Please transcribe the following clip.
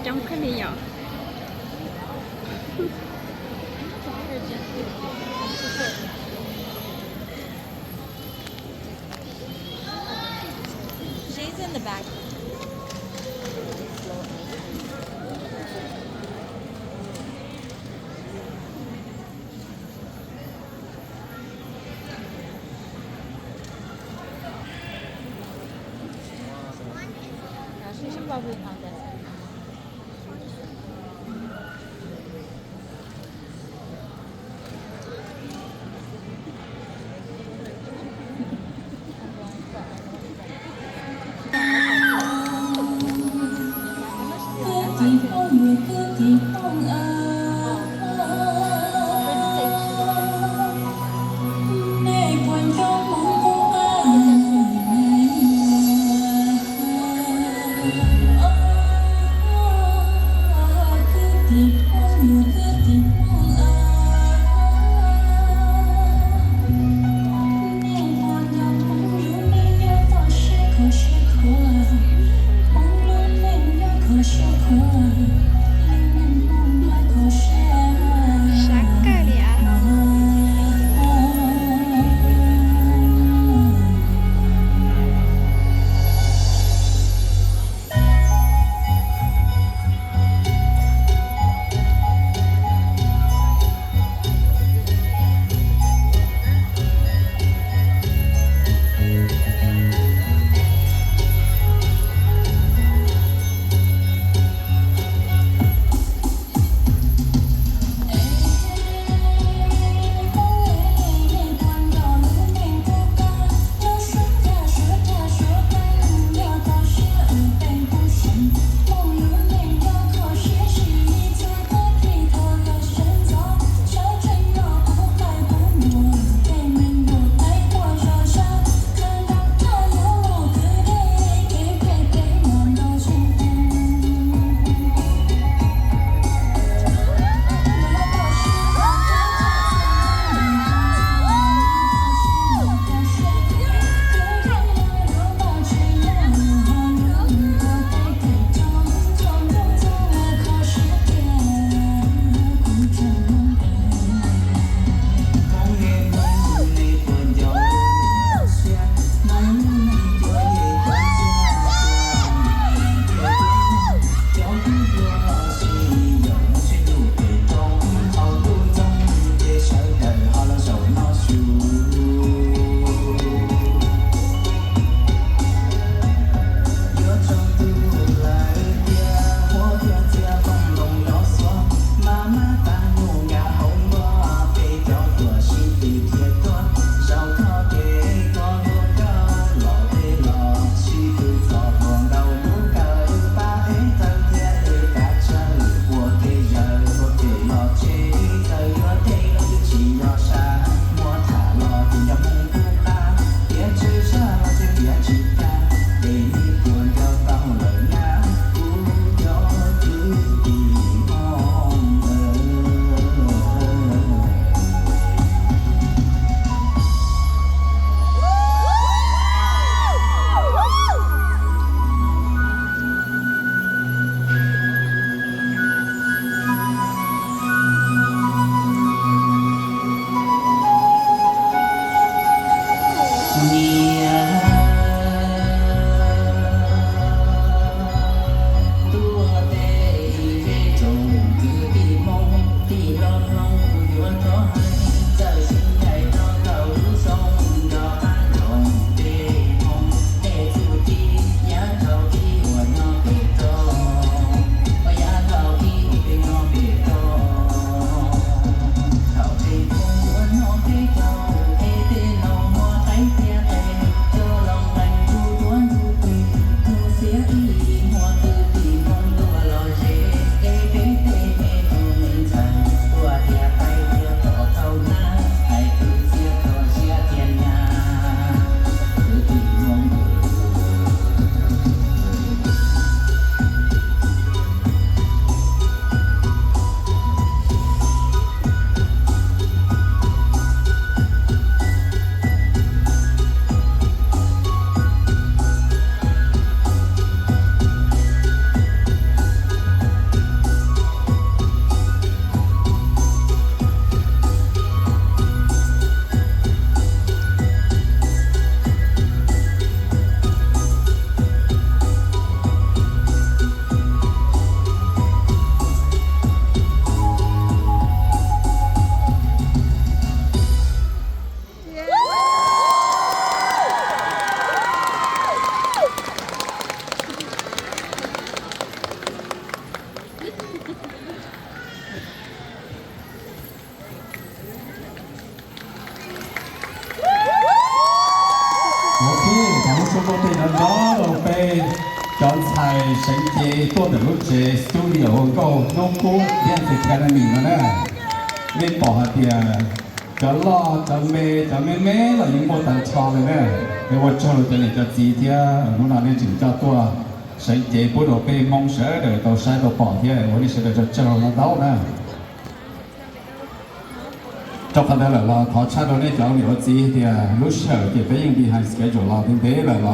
Coob kawg li yom. She's in the back. Seev Cev tuaj ntawm lub tsev studio ua nkauj hnub qub Dance Academy no na. Nej pom hais tias cov loj cov me cov me me los yeej muaj tag nrho li na. Es ua tsaug rau cov niam cov txiv thiab hnub no nej tseem coj tuaj Seev Cev pub rau peb Hmoob sawv daws tau saib tau pom thiab ua nej sawv daws tsaug tsaug no ntau na. Rau qhov ntawd lawm los thov tshaj rau nej cov niam cov txiv tias lub sij hawm ces peb yeej behind schedule los ntev ntev lawm los